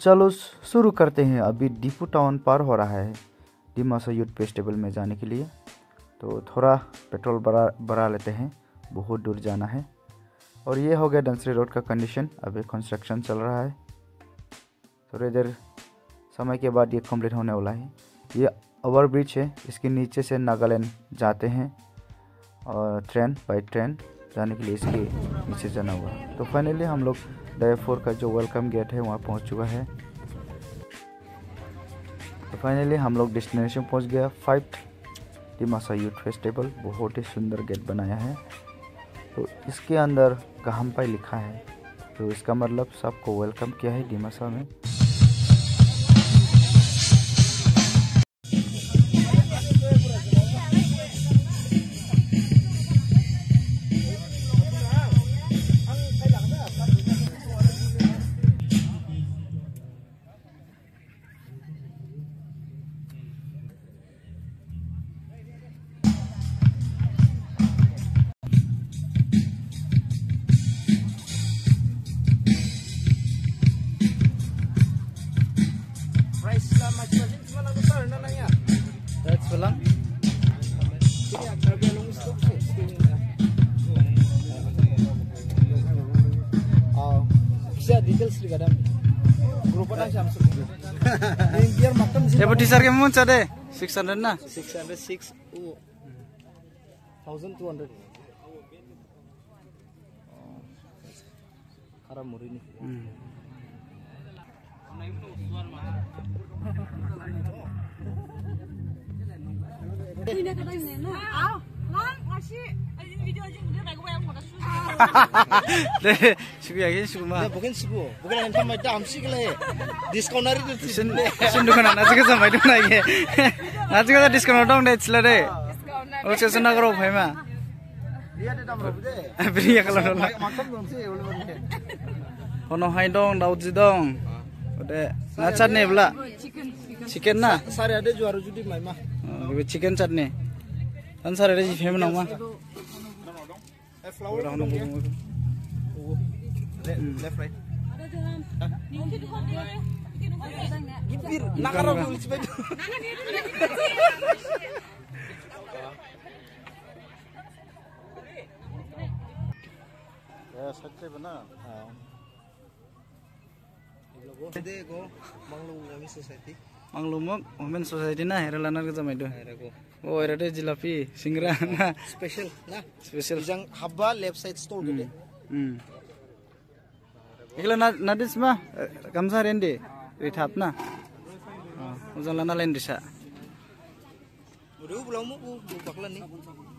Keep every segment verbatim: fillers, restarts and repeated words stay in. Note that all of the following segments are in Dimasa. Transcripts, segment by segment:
चलो शुरू करते हैं। अभी दीफू टाउन पार हो रहा है दिमासा यूथ फेस्टिवल में जाने के लिए, तो थोड़ा पेट्रोल बढ़ा बढ़ा लेते हैं, बहुत दूर जाना है। और ये हो गया डंसरी रोड का कंडीशन, अभी कंस्ट्रक्शन चल रहा है। थोड़ी देर समय के बाद ये कंप्लीट होने वाला है। ये ओवरब्रिज है, इसके नीचे से नागालैंड जाते हैं और ट्रेन, बाई ट्रेन जाने के लिए इसके नीचे जाना होगा। तो फाइनली हम लोग दयापुर का जो वेलकम गेट है वहाँ पहुँच चुका है। तो फाइनली हम लोग डेस्टिनेशन पहुँच गया, फाइव दिमासा यूथ फेस्टिवल। बहुत ही सुंदर गेट बनाया है। तो इसके अंदर गाहम्पाई लिखा है, तो इसका मतलब सबको वेलकम किया है दिमासा में। Bisa details liga dam. Grup na siam su. Biar makan sih. Ebo t-shirt ke mun sade? Six hundred na? Six hundred six. Oh. Thousand two hundred. Khara muri ni. Hmm. De, suku ya, suku ma. Bukan suku. Bukan yang sama dam sih kele. Diskon hari itu. Sin, sin dukan aja ke sama itu lagi. Aja ke diskon dong de, sila de. Oh, saya senang kalau, Pak, ma. Beri ya kalau dong. Hono hai dong, daud ji dong. Ode, na chutney bla. Chicken na? Sari ada juara judi mai ma. Oh, chicken chutney. Tan sari ada ji phem nang ma. Left, left, right. Gibir, nakar aku lucu banget. Ya, sakte bana. Dego, Manglu Women Society. Manglu Women Society na, hera lanar ke jamai do. Hera ko. Oh, hera de jilapi, singra na. Special na. Special. Ijang haba left side store gede. Hmm. Ikla na, nadis ma, gamsa rende, rithap na. Oh, ujang lana lain disa. Udah, udah, mau, uh, bakla nih.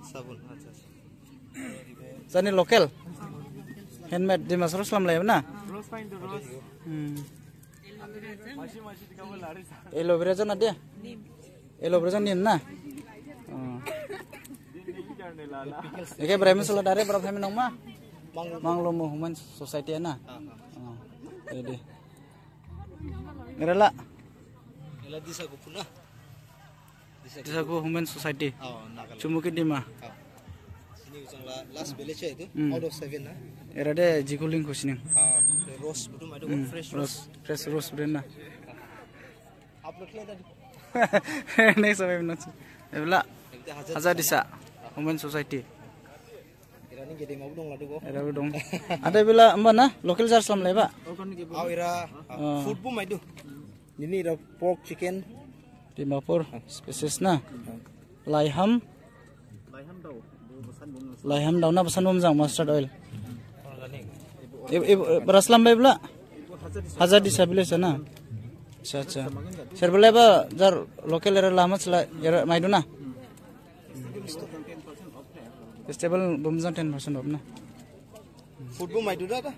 Sabun, acha, acha. Jani local. Handmade, Dimasarao slam lai na? Hmm. Aloe vera jana de? Aloe vera jana na? Oh. Eke brai masala dare bra family nong ma? Manglumo Women Society na? Oh, ede. Era la? Era disa ko puna. Disa ko Women Society. Oh, Nagaland. Chumukedima. Oh. Ini ujang la, last village ya itu, hmm, out of seven na. Era de jikuling kusining. Oh, rose, betul, ada, hmm, fresh rose. Rose, fresh rose betul na. Upload le tadi. Next apa yang nanti? Ebla. Haja Disa. Women Society. Era ni gede mabu dong ladu ko. Era bu dong. Ada bela amba na, local jar slam leba. Au era, ah, food bu maidu. Ini era pork, chicken. Dimapur, spices na. Laiham. Laiham dao na basan bom jang mustard oil. Ib, ib, bera slam bai bela. Haja Disa village na. Acha, acha. Ser bela ba jar local era lama sela era maidu na. Festival bom jang ten percent off na. Food bu maidu da da.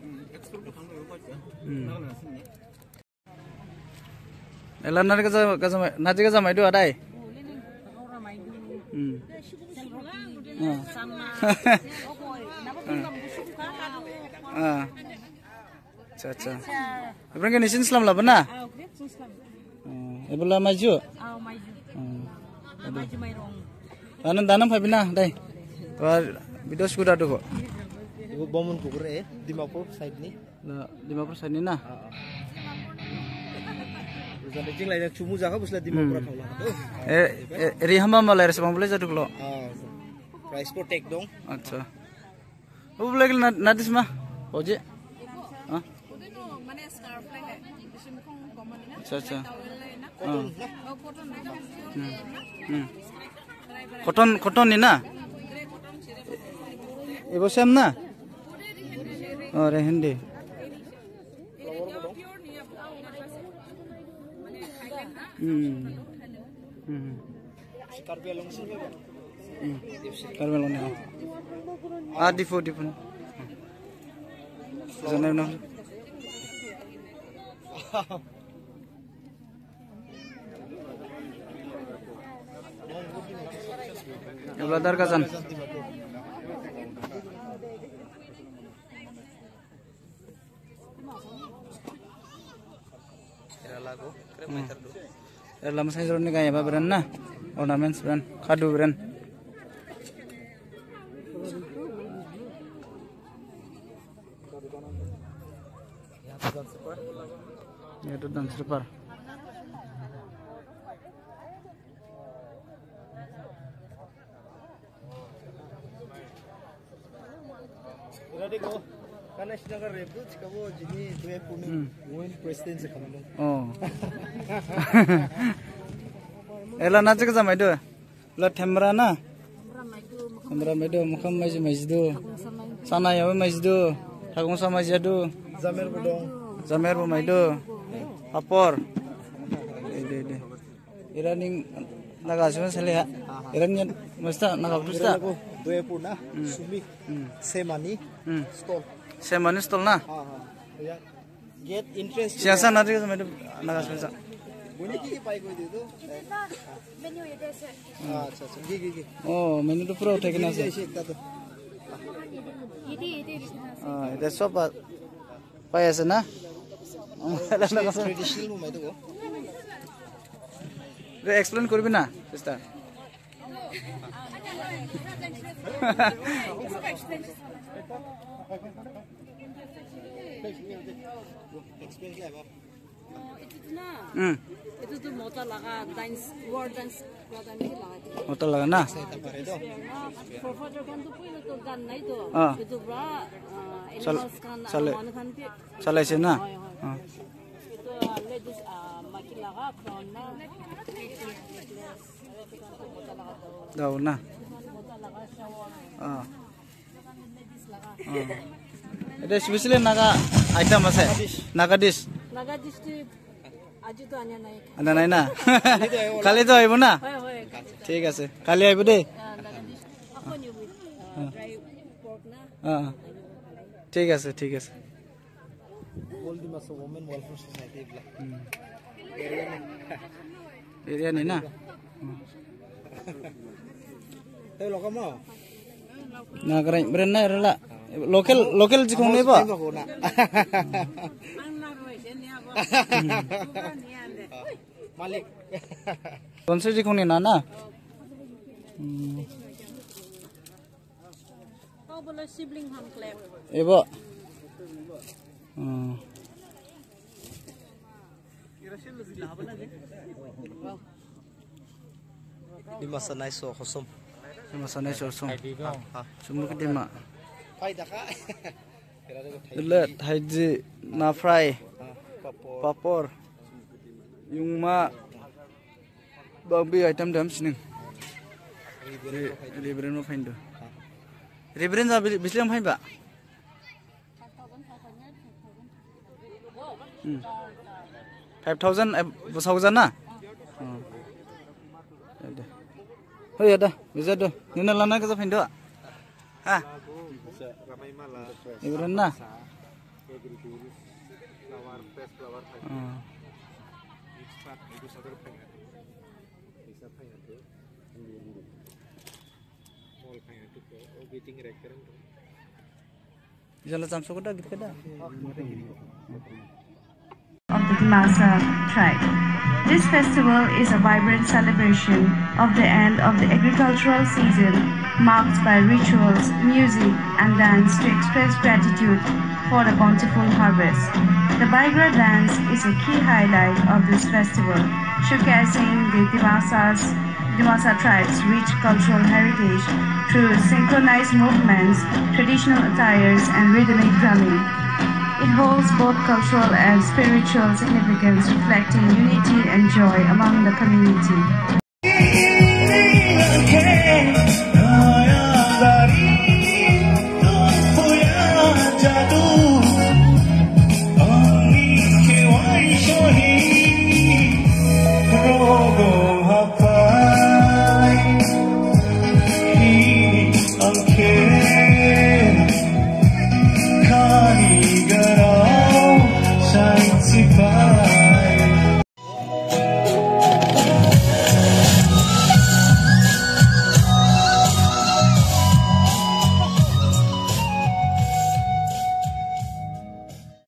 Hmm. Ela nadi gaja, gaja mai, nadi gaja maidu adai. Hmm. Ah. Ah. Acha, acha. Ebra ke nisin slam laba na? Oh, ebla maiju? Oh, maiju. Hmm. Maiju mairong. Anan danam phaibina, dai. Tua video shoot adu ko. Ibu bomun kukur eh, Dimapur side ni. Na, Dimapur side ni na? Ah, ah. Jing lai na chumu jakha busla Dimapur Hmm. thangla. E, e, ri hamba malai resbang bule jaduklo. Ah, price protect dong. Acha. Bule gil na, na disma. Oje. Ah. Acha, acha. Ah. Hmm. Hmm. Cotton, cotton ni na? Ebo same na? Oh, Rehendi. Hmm. Hmm. Hmm. Karbi Anglong ni. Ah, Diphu, Diphu. Janai no. Ebla dar gajan. Hmm. Era lama sai jor ni gaya ba brand na. Ornaments brand, khadu brand. Itu dan super. Era de ko, kana sinaga rebu, chikabo jini due punu, Hmm. women president se kamlo. Oh. Ela na chika jamai do. La themra na. Themra mai do, mukham mai mai do. Sana ya mai do. Thagung sa mai do. Jamer budong. Jamer bu mai do. Apor. De, de, de. Iraning naga sima sele ha. Iraning mesta naga putusta. Ira lagu due puna, Hmm. sumi, Hmm. semani, Hmm. stol. Semani stol na? Ha, ha. Ya. Gate entrance. Siasa nanti sama itu naga sima. Buni ki ki pai koi ditu? Menu ya deh. Ah, acha, acha. Gi, gi, gi. Oh, menu tu pura uthai kena ase. Isi ekta tu. Iti, iti, iti. Ah, itu sob pa-, pai ase na? Traditional mu maidu ko. Re explain korbi na, sister. Explain kya hai? Oh, itu tu na. Hmm. Itu tu mota laga dance, world dance program ni laga tu. Mota laga na? Forefather khan tu puila tu gan nai tu. Ah. Itu pura, ah, Sal-, animals khan, sale-, manu khan pi. Salai se na? Hoi, hoi. Ah. Itu, ah, ladies, ah, maki laga crown na. Dao na. Mota laga shower. Ah. Ah. Itu specially Naga item ase? Naga dish. Naga dish. Naga dish tu aji tu ana nai. Ana nai na? Kali to aibo na? Hoi, hoi, kali to. Thik ase. Kali aibo de. Ah, Naga dish. Akon you with, uh, dry pork na. Ah. Thik ase, thik ase. All Dimasa Women Welfare Society bla. Hmm. Area ni na? Hmm. Tei lokam mo? Na, keren, keren na, rela. Local, local jikhong ni ba? Tembak na. Malik. Tonse jikhong ni na, na? Hmm. Kau boleh sibling ham klep. Ebo. Hmm. Dimasa nai so khosom. Dimasa nai so khosom. Ha, ha. Sumuk dima. Pai dakha. Ila thaiji na fry. Ha, papor. Papor. Yungma. Bangbi item dam sining. Reverend mo phain do. Reverend ja bi-, bislem phain ba? Hmm. Five thousand, eh, bosok jana? Oh. Ya de. Hoi, ya da, bisa do. Nina lana khaja phain do. Ha? Reverend na? Hmm. Jala chamso kada git kada. Of the Dimasa tribe. This festival is a vibrant celebration of the end of the agricultural season, marked by rituals, music, and dance to express gratitude for the bountiful harvest. The Bhangra dance is a key highlight of this festival, showcasing the Dimasas, Dimasa tribe's rich cultural heritage through synchronized movements, traditional attires, and rhythmic drumming. It holds both cultural and spiritual significance, reflecting unity and joy among the community.